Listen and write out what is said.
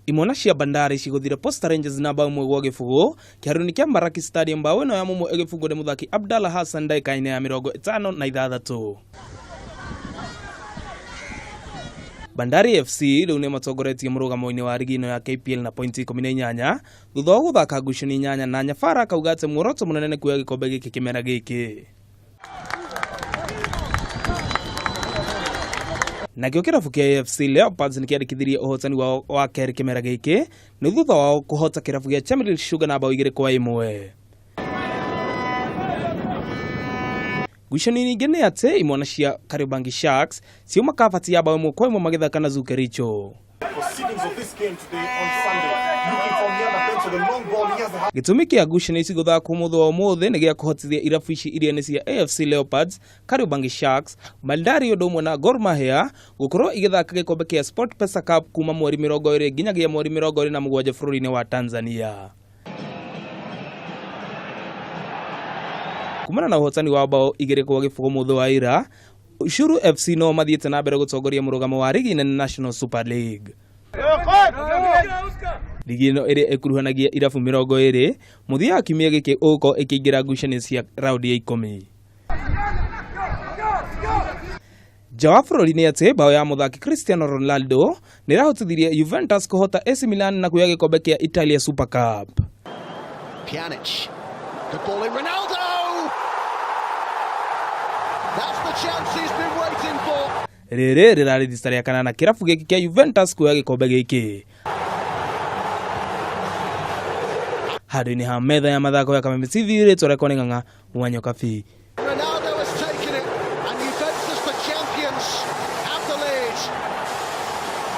Imwana cia Bandari cigũthire Posta Rangers na bao 1-0 kĩharo-inĩ kĩa Mbaraki Stadium, bao ĩno ya mũmwe ĩgĩbungwo nĩ mũthaki Abdallah Hassan ndagĩka-inĩ ya 56. Bandari FC rĩu nĩ matongoretie mũrũgamo-inĩ wa rigi ĩno ya KPL na pointi 18 thutha wa gũthaka ngucanio inyanya, na Nyabara akauga atĩ muoroto mũnene nĩ kuoya gĩkombe gĩkĩ kĩmera gĩkĩ. Nakĩo kĩrabu kĩa AFC Leopards nĩ kĩandĩkithirie ũhotani wao wa kerĩ kĩmera gĩkĩ, nĩ thutha wao kũhota kĩrabu gĩa Chemelil Sugar na bao 2-1. Ngucanio nyingĩ nĩ atĩ imwana cia Kariobangi Sharks ciauma kabati ya bao 1-1 magĩthaka na Zoo Kericho. Gĩtũmi kĩa ngucanio ici gũthakwo mũthĩ wa ũmũthĩ nĩ gĩa kũhotithia irabu ici iria nĩ cia AFC Leopards, Kariobangi Sharks, Bandari ũndũ ũmwe na Gor Mahia gũkorwo igĩthaka gĩkombe kĩa SportPesa Cup kuma mweri 20 nginyagia mweri 27 bũrũri-inĩ wa Tanzania. Kumana na ũhotani wa bao 2-0 mũthĩ wa ira, Ushuru FC no mathiĩte na mbere gũtongoria mũrũgamo wa rigi nene National Super League. Rigi ĩno ĩrĩa ĩkuruhanagia irabu 20, mũthia wa kiumia gĩkĩ ũgũkorwo ĩkĩingĩra ngucanio cia raundi ya 10. Nja wa bũrũri nĩ atĩ bao ya mũthaki Cristiano Ronaldo nĩ ĩrahotithirie Juventus kũhota AC Milan na kuoya gĩkombe kĩa Italia Super Cup. Pjanic. Good ball in, Ronaldo! That's the chance he's been waiting for. Rĩrĩ rĩrarĩ rita rĩa kanana kĩrabu gĩkĩ kĩa Juventus kuoya gĩkombe gĩkĩ. Handũ-inĩ ha metha ya mathako ya Kameme TV, rĩtwa rĩakwa nĩ Ng'ang'a wa Nyokabi.